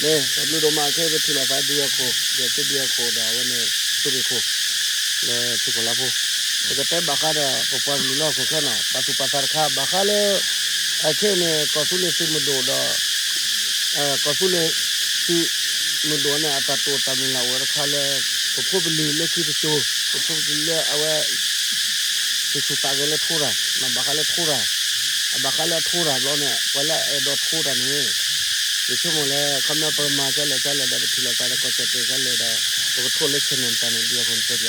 မ့ၢ်တၢ်ဘျုးဒိၣ်မး ခဲအံၤပထံၣ်လိာ်သးဒုးအခိၣ် ဒုးအခိၣ်ဒီးအဝဲန့ၣ် သုးရ့ၣ်ခိၣ် လၢသုးခိၣ်လါဖိ, ပကတဲဘၣ်ဃးဒီးပပှၤကလုာ်လၢဟီၣ်ခိၣ်ချၢနီၤ ပာ်သူၣ်ပာ်သးတခါ ဘၣ်ဃးလၢ အခဲအံၤန့ၣ် ကီၢ်သူလ့ၤသုးမုၢ်ဒိၣ်ဒီး ကီၢ်သူလ့ၤသုးမုၢ်ဒိၣ်န့ၣ် အတၢ်တိာ်တၢ်မုၢ်လၢ်အိၣ်ဝဲတခါလၢ ပဖိပလံၤလၢခံတစိၤ ပဖိပလံၤလၢအဝဲ သူၣ်ဆူၣ်သးဂဲၤလၢထိတၢ် ဘၣ်ဃးလၢထိတၢ် အဘၣ်ဃးလၢအထိတၢ်ဘျီန့ၣ် ပှၤလၢအအဲၣ်ဒိးထိတၢ်န့ၣ် ယဆိကမိၣ်လၢ ခီပညီပမၤကလဲၣ်ကလဲၣ်ဒီး ပထံၣ်လိာ်သးဒီးကီၢ်ကၠီၣ်တဲၣ်ကလဲၣ်ဒီး ပကထိလၢ channel တၢ်န့ၣ် ဒုးအခိၣ်န့ၣ်တဲပၠးပၠး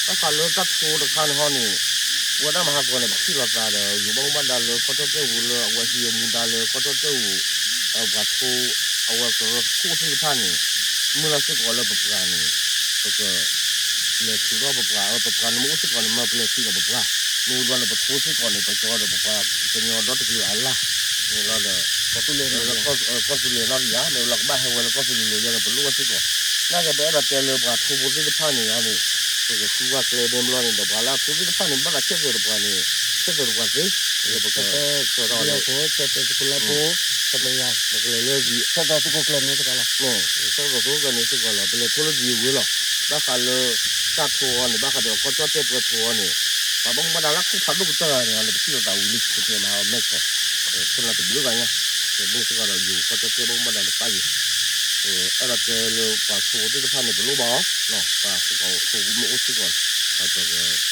ဘၣ်ဃးလၢတၢ်ထိတခါန့ၣ်ဟီန့ၣ် ပဝဲဒၣ်မဟါကီန့ၣ် ပထံၣ်လိာ်သးဒီး ယိၤဘၣ်မူဘၣ်ဒါလၢကီၢ်ကၠီၣ်တဲၣ်ပူၤလၢအဝဲဟံးအမူဒါလၢကီၢ်ကၠီၣ်တဲၣ်ပူၤ ပှၤထိ အဝဲကရၢခိၣ်သ့ၣ်တဖၣ်န့ၣ် မုၢ်လၢ်စ့ၢ်ကီးလၢပပှၤန့ၣ် ပက လဲၤထုးထီၣ်ပပှၤ ပပှၤန့ၣ်မ့ၢ်အိၣ်စ့ၢ်ကီးန့ၣ် မ့ၢ်ပလဲၤထုးဒီးပပှၤ မ့ၢ်ဘျီန့ၣ် ပထိစ့ၢ်ကီးန့ၣ် ပကၠီဒီးပပှၤကညီဒီတကလုာ်အလၢ် န့ၣ်လီၤဒီး ကီၢ်သူလ့ၤနီၢ်တယၤ မ့ၢ်ဘျီကဘၣ်ဟဲဝဲလၢကီၢ်သူလ့ၤလိၤယါန့ၣ် ပလိၣ်ဝဲစ့ၢ်ကီး နာ်က့ပအဲၣ်ဒိးတဲလၢပှၤထိဖိသ့ၣ်တဖၣ်န့ၣ်န့ၣ် ပကဃုဝဲကျဲဒဲဘျီန့ၣ်ဒီး ပှၤလၢအထိသ့ၣ်တဖၣ်န့ၣ် ဘၣ်သးဆဲးသွဲးဒီးပှၤန့ၣ် ဆဲးသွဲးဒီးပှၤသ့ လၢပက ဆဲးသွဲးသုးခိၣ်လါဖိ ဆဲးသွဲးယၤ ပကလဲၤလၢ ဆဲးသွဲးသုးခိၣ်ကျၢၢ်န့ၣ်စ့ၢ်ကီးလီၤ ဆဲးသွဲးသုးခိၣ်ကျၢၢ်န့ၣ်စ့ၢ်ကီးလီၤ ပလဲၤထိလၢဒ်အဝဲလီၤ ဘၣ်ဃးလၢ တၢ်ထိအီၤန့ၣ် ဘၣ်ဃးဒီးကီၢ်ကၠီၣ်တဲၣ်ပှဲၤထိအီၤန့ၣ် ပှၤဘၣ်မူဘၣ်ဒါလၢခိၣ်ဖးဒိၣ်ကတၢၢ်န့ၣ် အီၤန့ၣ် ပထံၣ်လိာ်သးဝံၤလံ ပတဲမးအီၤမဲၢ်ဆီၣ် ခိၣ်နၢ်တဘျုးဂၤညါ ပမ့ၢ်စ့ၢ်ကီးဒီး ယိၤကီၢ်ကၠီၣ်တဲၣ်ဘၣ်မူဘၣ်ဒါန့ၣ်ပၣ်ယံၤ အဲၣ်ဒိးတဲလၢပှၤထိဖိသ့ၣ်တဖၣ်န့ၣ် ပလိၣ်ဘၣ်အီၤ ပှၤထိဖိမ့ၢ်အိၣ်စ့ၢ်ကီး ပက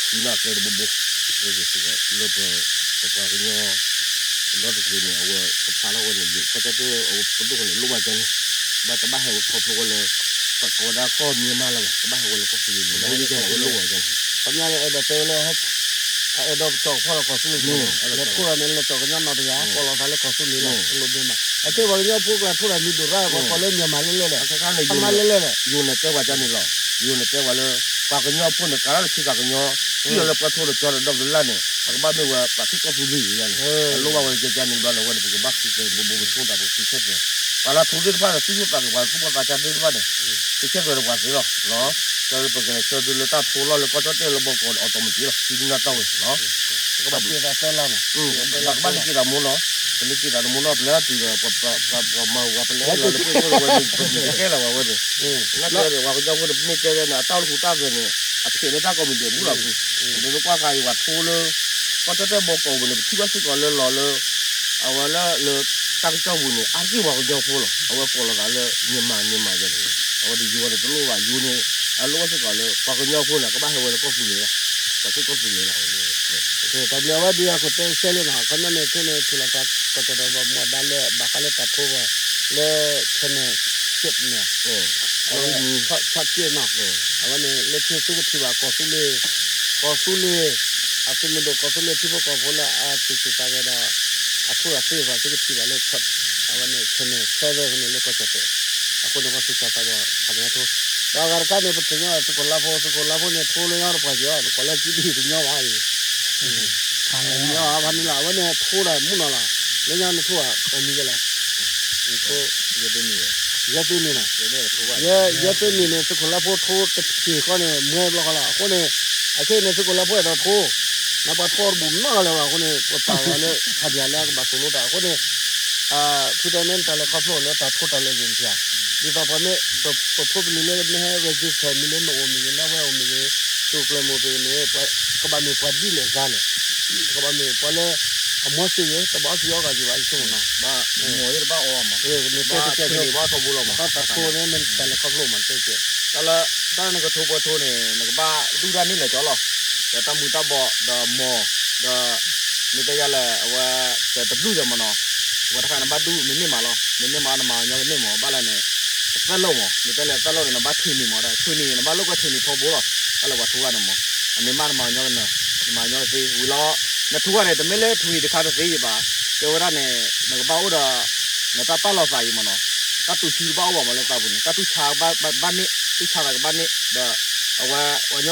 ဃုန့ၢ်ကျဲတဘိဘိ လၢပ ပပှၤကညီ ဒီတကလုာ်န့ၣ် အဝဲကဖျါထီၣ်ဝဲန့ၣ် ယိၤကီၢ်ကၠီၣ်တဲၣ် အဝဲပဒိၣ်န့ၣ် လိၣ်ဘၣ်ကန့ၣ် ဘၣ်တဘၣ်ဟဲဝဲခီဖျိဝဲလၢ ပကိးဝဲဒၣ်ကီၢ်မံၤမါလၢၤဘၣ် တဘၣ်ဟဲဝဲလၢကီၢ်သူလ့ၤ ဘၣ်လိၣ်ဘၣ်ကန့ၣ် ခီပညီန့ၣ် အဲၣ်ဒိးတဲဝဲလၢ အအဲၣ်ဒိးကၠီၣ်ကဖီဒီးကီၢ်သူလ့ၤန့ၣ် လဲၤထိဒီးန့ၣ် လဲၤကၠီၣ်ကညီနီၢ်တယၤ ကိးလီၤသးလၢကီၢ်သူလ့ၤလီၤ လိၣ်ဘ့မး အခဲပှၤကညီဖိကျါထိဒီးမံၤဒိၣ်ရၣ် ပကိးလၢမၢ်မးလဲၣ်လဲၣ်လဲၣ် ခီမးလဲၣ်လဲၣ်လဲၣ် ယိၤန့ၣ်တဲပှၤကန့ၣ်လီၤ ယိၤန့ၣ်တဲပှၤလၢ ပှၤကညီဖိန့ၣ် ကးထီၣ်လၢထံကီၢ်ကညီ ထံၣ်လီၤလၢပှၤထိဒီးကၠီဒီးဒီကလုာ်လၢ်န့ၣ် အကဘၣ်မ့ၢ်ဝဲပှၤထံကီၢ်သူလ့ၤယါန့ၣ် အလိၣ်ဘၣ်ဝဲကကန့ၣ်ဘျီန့ၣ် အဝဲန့ၣ် ပကဘၣ်ဃုကျဲတဘိဘိ ပဆိကမိၣ်တၢ်ပကဃုဆဲးသွဲး ပှၤလၢအထိသ့ၣ်တဖၣ်န့ၣ် သူၣ်ဆူၣ်သးဂဲၤ ပှၤသူၣ်ဘီၣ်သးစၢ်သ့ၣ်တဖၣ်န့ၣ် ဃုဆဲးသွဲးဒီးပှၤသ့လီၤ ကပကလဲၤဆှၢသုလၢတၢ်ထိလီၢ်လၢကီၢ်ကၠီၣ်တဲၣ်လၢဘီကီးန့ၣ် အီၣ်တီမတံလီၤ သံနၢ်တီၢ်ဝဲလီၤ ကဘၣ်က့ၤသးသၢလါမး ပကဘၣ်လ့ၤက့ၤသးတမူနီၢ် ပလ့ၤက့ၤသးတမူနီၢ် ပလဲၤတုၤဒီး ပှၤမၤဝဲ ပလဲၤလီၤလၢပှဲၤဖိလီၤဝဲန့ၣ် ပမ့ၢ်တဲကဲလီၤဝဲဝဲန့ၣ် လၢကဲဒီး ပှၤကညီဖိန့ၣ် ပမ့ၢ်တဲကဲန့ၣ် အတၢ်အိၣ်ဃူတၢ်ဂဲၤန့ၣ် အဖျဲးလၢတၢ်ကိးမံၤဒဲးပူၤလီၤပူၤ ပမ့ၢ်ကွၢ်ဃာ်အံၤ ပှၤထိလၢ ကီၢ်ကၠီၣ်တဲၣ်ဘီကီးပူၤန့ၣ် ပထံၣ်ဘၣ်စ့ၢ်ကီးလၢလီၤလၢ အဝဲလၢ လၢ တၢ်ကစီၣ်ပူၤန့ၣ် အါတက့ၢ်ပှၤကညီဖိလီၤ အဝဲကိးလီၤသးလၢ မၢ်မး မၢ်မးယါန့ၣ် အဝဲဒၣ်ယိၤဝဲန့ၣ်တလိၣ်ဘၣ် ယိၤန့ၣ် အလိၣ်ဘၣ်စ့ၢ်ကီးလၢ ပှၤကညီဖိန့ၣ် ကဘၣ်ဟဲဝဲလၢကီၢ်သူလ့ၤလီၤ ပှၤထံကီၢ်သူလ့ၤလီၤ တၢ်ဘျုးအဝဲဒ်အခိၣ်တဲဆှၢလံနီၤ ခီပညီန့ၣ် ခဲန့ၣ် ထံၣ်လိာ်သး ကီၢ်ကၠီၣ်တဲၣ်ဘၣ်မူဘၣ်ဒါလၢ ဘၣ်ဃးလၢတၢ်ထိဘၣ် လၢ channel န့ၣ် အဝဲ short clip နီၤ အဝဲန့ၣ် လၢခံသုကထံၣ်ဘၣ်ကီၢ်သူလ့ၤ ကီၢ်သူလ့ၤ အသုးမုၢ်ဒိၣ်ကီၢ်သူလ့ၤထံဖိကီၢ်ဖိလၢအသူၣ်ဆူၣ်သးဂဲၤဒီး အထိၣ်အသ့ၣ်ဘၣ်သုကထံၣ်ဘၣ်လၢ အဝဲန့ၣ် channel seven န့ၣ်လၢကီၢ်ကၠီၣ်တဲၣ် အဃိန့ၣ် ပှၤသူၣ်စၢ်သးဘီၣ် ခးမဲာ်ထိ ဒီးအဂၤတခါန့ၣ် ပသ့ၣ်ညါသုးခိၣ်လါဖိ သုးခိၣ်လါဖိန့ၣ် ထိလၢညါတပှၢ်က့ၤအီၤ နကိးလၢကံဒံၣ်တညီဘၣ်အံၤ ညီဘၣ်ဖးန့ၣ်လီၤ အဝဲန့ၣ်ထိဒီးမူနီၢ်လီၤ လၢညါန့ၣ်ထိဘၣ် ပမံၤကဲလဲၣ် ထိ ယဲၢ်သ့ၣ်နံၣ်နီၤ ယဲၢ်သ့ၣ်နံၣ်န့ၣ် သုးခိၣ်လါဖိထိတထံၣ်ဃီန့ၣ် မွဲဘျီဃီလီၤ အဃိန့ၣ် အခဲအံၤန့ၣ် သုးခိၣ်လါဖိအဲၣ်ဒိးထိ နပှၤထိတဘူၣ်နီတဂၤလၢၤဘၣ်အဃိန့ၣ် ပပာ်လီၤလၢခးပၠးလၢကဘၣ်သိၣ်လိတၢ်အဃိန့ၣ် ဖုတဲမ့ၢ်တၢ်လဲၤခီဖျိလၢတၢ်ထိတၢ်လဲၤယံာ်မတၤ ဒ်သိးပှၤမ့ၢ် ပဖိပလံၤလၢမ့ၢ်ဟဲ register မံၤလၢနအိၣ်မ့ၢ်ဂ့ၤ လၢဝဲအိၣ်မ့ၢ်ဂ့ၤ သုးကျဲၤမိၢ်ပ့ၤန့ၣ် ကဘၣ်မ့ၢ်ပှၤဒ်လဲၣ်ဂၤလဲၣ် ကဘၣ်မ့ၢ်ပှၤလၢ အမီၤစ့ၢ်ဂ့ၤ တဘၣ်အီၣ်စ့ၢ်အီကၤက့ၤဘၣ် ယဆိကမိၣ်နီၤ မ့ၢ်တဲကဲကဲ တၢ်ထိန့ၣ်မ့ၢ်တၢ်လဲၤခီဖျိမ့ၢ်တဲကဲ တၢ်လၢ တၢ်နကထိပှဲၤထိန့ၣ် နကဘၣ်ဒူၣ်တၢ်န့ၢ်လၢာ်ကၠီလီၤ ဒီးတၢ်မုာ်တၢ်ဘီၣ် ဒီးမီၢ် ဒီး မ့ၢ်တဲယါလဲၣ် အဝဲ တဘျုးယၤမးနီၤ အဝဲတခါနဘၣ်ဒူၣ်မ့ၢ်န့ၢ်မးလီၤ မ့ၢ်န့ၢ်မးနမၤကညီကန့ၢ်မး ဘၣ်လဲၣ်န့ၣ် တသၢလိာ်မး မ့ၢ်တဲလဲၣ်သၢလိာ်န့ၣ် နဘၣ်ထံၣ်န့ၢ်မးဒီး ထံၣ်န့ၢ် နဘၣ်လိာ်ကွဲထံၣ်န့ၢ်ထီဘိလီၤ တၢ်လၢပှၤထိဂၤန့ၣ်မး အမ့ၢ်မးနမၤကညီကနၢၤ နမၤကညီကသ့ဝံၤလီၤ နထိဂၤန့ၣ် တမ့ၢ်လၢထံၣ်တခါတသ့ယံၤဘၣ် ကဲဝဲဒၣ်န့ၣ် နကဘၣ်အိၣ်ဒီး နတၢ်ပာ်လီၤသးအံၤမးနီၤ တၢ်တူၢ်ဆူတဘၣ်အိၣ်ဘၣ်မးလၢသးပူၤန့ၣ် တၢ်တူၢ်ဆါဘၣ်န့ၢ် တူၢ်ဆါသးကဘၣ်န့ၢ် ဒီး အဝဲ ပှၤည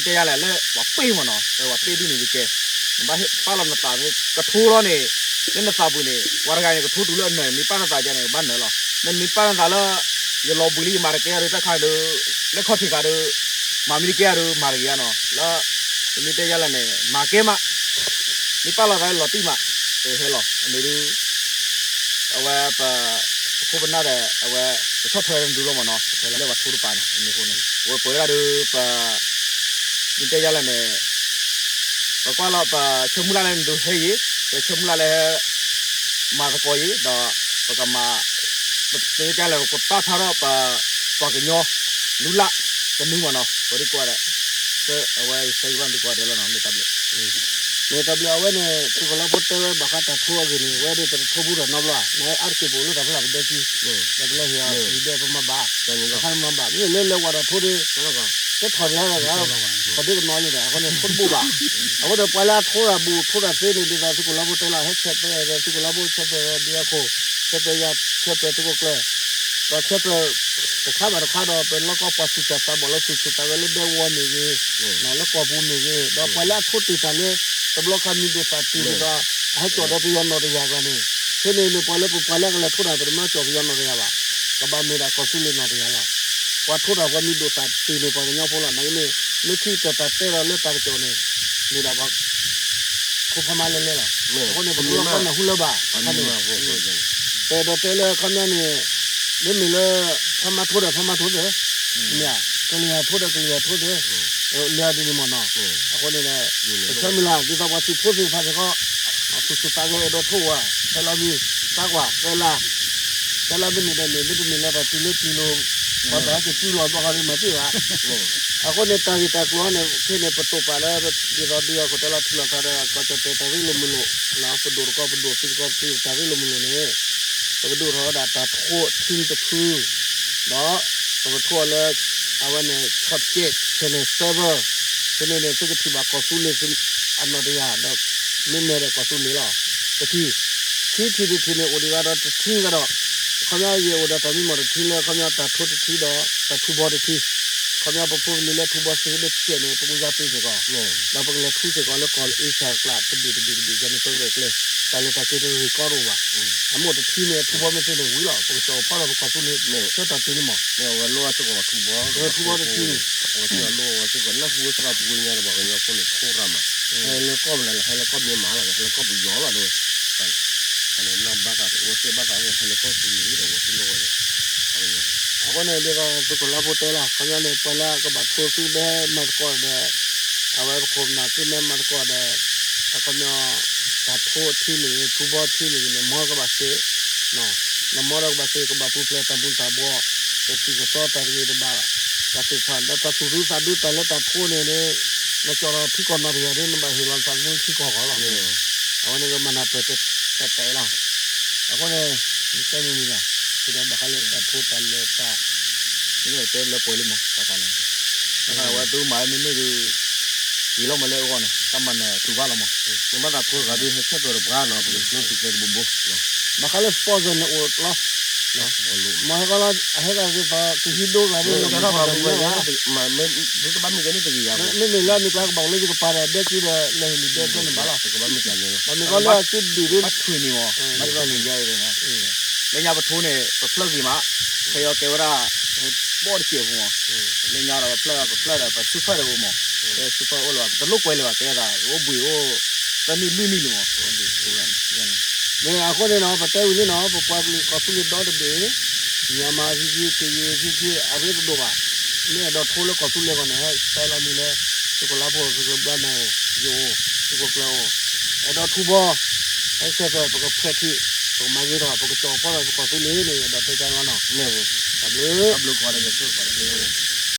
ီတဲယါလဲၣ်လၢ ပှၤပ့ၢ်မးနီၤ ပှၤပ့ၢ်ဒ်န့ၣ်တကဲ နဘၣ်ပာ်လီၤနသး ကထိလီၤန့ၣ် လၢနသးပူၤန့ၣ် ပှၤတဂၤန့ၣ် ကထိတုၤလၢအနၢၤန့ၣ် မ့ၢ်ပာ်နသးယါန့ၣ် ကဘၣ်နၢၤလီၤ မ့ၢ်နမ့ၢ်ပာ်နသးလၢ ယလီၤဘှံးလံ ယမၤတကဲအီၤဒီး တၢ်ခါဒီး လဲၤခီၣ်ထံးခါဒီး မၤမံၤတကဲအီၤဒီး မၤတဂ့ၤယါနီၤ လၢ ပမ့ၢ်တဲယါလဲၣ်န့ၣ် မၤကဲမး မ့ၢ်ပာ်လီၤသးလၢလီၤတံၢ်မး ဟဲလီၤ အမ့ၢ်ဒုး အဝဲပ ပခိၣ်ပနၢ်ဒီး အဝဲ ကဆီၣ်ထွဲနဒုလီၤမးနီၤ, လၢပှၤထိတပၤန့ၣ် အမ့ၢ်အဃိန့ၣ် အဝဲပှဲၤဝဲဒၣ်ဒီး ပ ဒ်တဲယါလဲၣ်န့ၣ် ပကွၢ်လီၤ ပဆၢမုၢ်လၢ်လၢနဒုးဟဲယံၤ, ပဆၢမုၢ်လၢ်လၢ မၤသကိးယံၤ ဒီး ပကမၤ ပတဲယါလဲၣ် ပကပာ်ဖျါထီၣ်ပ ပှၤကညီ လုၢ်လၢ်ကနူမးနီၤ, ပဒ်ကွၢ်ဒီး အဝဲဆၢဂ့ၤဘၣ်ဒ်ကွၢ်တဲလီၤနီၤ မ့ၢ်တၢ်ဘျုး မ့ၢ်တၢ်ဘျုး အဝဲန့ၣ် သုးခိၣ်လါဖိတဲဝဲဘၣ်ဃးတၢ်ထိအဂ့ၢ်န့ၣ် ဝဲဒၣ်ပတထိဘူးတၢ်နီတဘျီ, နအါတက့ၢ်ပအိၣ်လၢတၢ်ဖျါပဒဲကံ, ဒီးပလဲၤဟ့ၣ်အီၤ ဒဲပမၤဘၣ်, တခါန့ၣ်မၤဘၣ်, မ့ၢ်လၢလဲၤဝဲတၢ်ထိဒီး ကဲထီၣ်ဒံးတဂၤ, ထီၣ်ဒ့ကနီၤလံဒီး အဃိန့ၣ် ထိတဘူးဘၣ်, အဃိဒီးပှၤလၢအထိတၢ်ဘူးထိတၢ်သ့န့ၣ် ဒ်သိးသုးခိၣ်လါဖိတဲလီၤ ဟဲဆဲးပၢဒီး သုးခိၣ်လါဖိဆဲးပၢဒီး ဒုးအခိၣ်, ဆဲးပၢယၤ ဆဲးပၢသုးခိၣ်ကျၢၢ် ဒီးဆဲးပၢ တခါဘၣ်တခါဒီး ပလီၢ်ကီၢ်ပှၤသူၣ်စၢ်သးဘီၣ်လၢ သူၣ်ဆူၣ်သးဂဲၤလၢဒဲဝီၤမ့ၢ်ဂ့ၤ, လၢကီၢ်ပူၤမ့ၢ်ဂ့ၤ, ဒီးပှၤလၢအထိတ့ၢ်တၢ်လၢ တဘျီခါမံၤဒိၣ်သၣ်တ့ၢ်န့ၣ်ဒီး အဟဲကၠီၣ်ဒီးပယီၤနီၢ်တယၢ်ကျါန့ၣ်, ခဲန့ၣ်န့ၣ် ပှၤလၢပပှၤလၢအကလဲၤထိတၢ် ပတမၤကၠီၣ်ပယီၤနီၢ်တယၢ်ဘၣ်, ကဘၣ်မ့ၢ်ဒၣ်ကီၢ်သူလ့ၤနီၢ်တယၢ်လီၤ. ပှၤထိတၢ်ပှၤမံၤဒိၣ်သၣ်တ့ၢ်န့ၣ် ပှၤကညီဖိလီၤ. နာ်က့န့ၣ် လၢခံကတၢၢ်တၢ်တဲဒီးလၢတၢ်ကစီၣ်န့ၣ် မ့ၢ်ဒၣ်ပှၤ ခိၣ်ဖးမါလဲၣ်လဲၣ်လီၤ. အဃိန့ၣ် ပတလီၤကီနၢ်ဟူလၢၤဘၣ်, အခါန့ၣ် ပအဲၣ်ဒိးတဲလၢအခီပညီန့ၣ် မ့မ့ၢ်လၢ ဖးမါထိဒီးဖးမါထိသ့ၣ်, မ့ၢ်ဧါ, ကလုာ်ဟဲထိဒီးကလုာ်ဟဲထိသ့ၣ်, လၢအဒ်န့ၣ်မ့ၢ်နီၤ. အဃိန့ၣ်ဒီး ပဆၢမုၢ်လၢ် ဒ်သိးပှၤသုးဖိသ့ၣ်တဖၣ်စ့ၢ်ကီး သူၣ်ဆူၣ်သးဂဲၤအဲၣ်ဒိးထိဝဲ ဆဲးလီၤမံၤ သးကွၢ် သဲလါ သဲလါမ့ၢ်န့ၢ်ဒီးန့ၢ် မ့တမ့ၢ်လၢတၢ်တုၤလၢတုၤလီၤ ပှၤဘၣ်ဟဲက့ၤစုလီၤဘၣ်ဃီဒီးမၤသ့ဘၣ်. အဃိန့ၣ် တၢ်ဂ့ၢ်တၢ်ကျိၤန့ၣ် ခဲန့ၣ် ပတိာ်ပာ်လၢ ဒ်သိးဒုးအခိၣ်တဲလီၤထူလီၤသးဒီး ကီၢ်ကၠီၣ်တဲၣ်တၢ်ရ့လိာ်မုာ်လိာ် ပဒိၣ်တကီၢ်ပဒိၣ် သုးတကီၢ်သုး တၢ်ရ့လိာ်မုာ်လိာ်န့ၣ် ပကဒိၣ်ထီၣ်ဝဲဒၣ်တၢ်ထိအထံတဖု ဒီး ပကထိအီၤလၢ အဝဲန့ၣ် Short Case Channel Server ဖဲန့ၣ်န့ၣ် သုကထံၣ်ဘၣ်ကီၢ်သူလ့ၤ အနီၢ်တယၢ်ဒီး မ့မ့ၢ်ဒီးကီၢ်သူလ့ၤလီၤ. တထံၣ် ခံထံၣ်တထံၣ်န့ၣ် အိၣ်ဒံးဘၣ်ဒီးတထံၣ်ကဒီး ခီပညီယအိၣ်ဒီးတၢ်မံမီၢ်တထံၣ်လၢ ခီပညီတၢ်ထိတထံၣ်ဒီး တၢ်ထူဘီတထံၣ် ခီပညီပဖိပလံၤလၢထူဘီသ့ဒီးဖျဲးန့ၣ် ပကယါပ့ၤစ့ၢ်ကီး ဒီးပကလဲၤထူစ့ၢ်ကီးလၢကီၢ်အ့ရှါကျါ တဘ့ၣ်တဘ့ၣ်တဘ့ၣ် ယၤန့ၣ် ပကကျဲ တၢ်လဲၤတၢ်က့ၤတဂ့ၤကီတအိၣ်ဘၣ်. အမိၢ်တထံၣ်န့ၣ် ထူဘီမ့ၢ်သ့န့ၣ်ဝံၤလီၤ ပကစီၣ်ဖီဒီးပကီၢ်သူလ့ၤ ဆၢတၢ်တ့ၢ်န့ၣ်မီၢ် ထူဘီတထံၣ် အဝဲလိၣ်အစ့ၢ်ကီးထူဘီ အဝဲစ့ၢ်ကီးလိၣ်အဝဲစ့ၢ်ကီး နၢ်ဟူဝဲစ့ၢ်ကီးပဝဲညါဒီးပှၤကညီဖိန့ၣ် ထိရၣ်မး ဟဲလၢကီၢ်မနုၤလဲၣ် ဟဲလၢကီၢ်မၠဲမးလီၤ ဟဲလၢကီၢ်ပယီၤလီၤ ဒီး အန့ၣ် ဘၣ်သးအဝဲသ့ၣ်ဘၣ်သး ဟဲလၢကီၢ်သူလ့ၤဒီး အဝဲသ့ၣ်လိၣ်ဝဲ အဃိန့ၣ် ဒ်သိးသုးခိၣ်လါဖိတဲလီၤ ခီပညီန့ၣ် ပှၤလၢကဘၣ်ထိသုမ့ၢ်ဟဲမၤသကိးဒီး အဝဲပခိၣ်ပနၢ်သုမ့ၢ်ဟဲမၤသကိးဒီး အခီပညီ တၢ်ထိအထံန့ၣ် ထူဘီထံန့ၣ်န့ၣ် မ်ကဘၣ်သ့ နမ့ၢ်ဒီးကဘၣ်သ့ ကဘၣ်ပူၤဖျဲးတၢ်မူၤတၢ်ဘှီး တၢ်ထံၣ်ကသီတၢ်တဂ့ၤတဘၣ် တၢ်သ့ၣ်တဖၣ် ဒီးတၢ်သူၣ်ဒူသးဒူတၢ်လၢတၢ်ထိန့ၣ် နကၠီၣ်ဒီးထံကီၢ်နီၢ်တယၢ်ဒီး နဘၣ်ဟ့ၣ်လီၤသးသမူထံကီၢ်ဂီၢ်လီၤ. အဝဲန့ၣ်ကမၤနၢ်ပၢၢ်တဲာ်တဲာ်လီၤ. အဃိန့ၣ် နတဲမံၤမံၤဘၣ် ဒီးဘၣ်ဃးလၢတၢ်ထိတၢ်လဲၤတၢ် တဲလၢပှဲၤလံမး တၢ်ခါန့ၣ် တၢ်ခါန့ၣ် အဝဲသုမၤမ့မ့ၢ်ဒီး က့ၤလီၤမးလၢအဂီၢ်န့ၣ် တၢ်မၤနၢၤတူၢ်ဘၣ်လီၤမး မ့ၢ်ဘၣ်သးဖိတဂၤဒီး ဟဲဆဲးပၢၤတပှၤနီၤ ပကသူသူကျဲတဘိဘိ ဘၣ်ဃးလၢ sponsor န့ၣ်အိၣ်လီၤ မ့ၢ်ဟဲကီလီၤ အဟဲကီလီၤဒ်သိး ကဟံးဒိကလၤဒ် မ့မ့ၢ်လၢအမ့ၢ်ကျါကဘၣ်အိၣ်လၢယကပၤဒီး ဒဲကံဒီး လဲၤဟ့ၣ်လံဒဲကံန့ၣ်ဘၣ်လီၤ မ့ၢ်ကီလၢအက့ဒုးဒုး ဘၣ်ထွံၣ်န့ၣ်မး ဘၣ်ထွံၣ်န့ၣ်ယါအံၤန့ၣ် လၢညါပထိန့ၣ် ပဖျၢၣ်ဂ့ၤမး ခဲအံၤကဲဝဲဒၣ် ဘီၣ်တစဲးဖိမး လၢညါဒီးပဖျၢၣ် ပဖျၢၣ်ဒီး ပဆူၣ်ဖၢၣ်ဒီးအိၣ်မး ပဆူၣ်ဖၢၣ်အိၣ်လၢၤဘၣ် ပတလိၣ်ကွဲးလၢၤဘၣ် ကဲသး အိၣ်ဘှံးအိၣ် သၢနံၣ်လွံၢ်နံၣ်လံမး မ့ၢ်အဃိန့ၣ်နီၤ ပတဲဝံၤလံနီၤ ပပှၤကလုာ်ကီၢ်သူလ့ၤဒီတဘ့ၣ် မၠၣ်မၤဖံဖံ ကယံၤဖံဖံ အရ့တဒိၣ်ဘၣ် မ့ၢ်အဲၣ်ဒိးထိလၢကီၢ်သူလ့ၤအဂီၢ်န့ၣ် ဟဲဆဲးလီၤမံၤလၢ သုးခိၣ်လါဖိ သုးခိၣ်ဘျါမဲာ် ယအိၣ် ယအိၣ် သုးခိၣ်ကျၢၢ်အိၣ် အဲၣ်ဒိးထူဘီ ဟဲဆဲးပၢၤ ပကဖျဲးထံး ပကမၤဂ့ၤထီၣ် ပကကၠီၣ်ဖီထီၣ်ပကီၢ်သူလ့ၤန့ၣ် အဲၣ်ဒိးတဲကါလီၤနီၤ တၢ်ဘျုး တၢ်ဘျုး